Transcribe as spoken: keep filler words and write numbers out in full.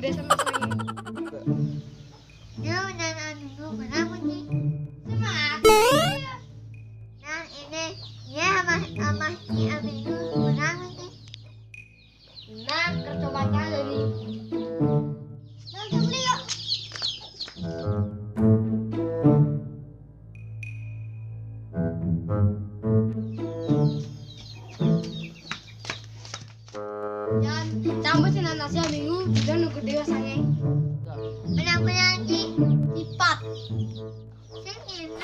Dia sama saya. Yo, nan aminggu menang kunci. Semangat. Nan ini, ya, amah, amah si aminggu menang kunci. Nah, kerja baca lagi. Nah, kita beli yuk. Jan, tambah si nan nasi aminggu, kita nunggu dia sange. Menang penalti. Lipat. Sing ini.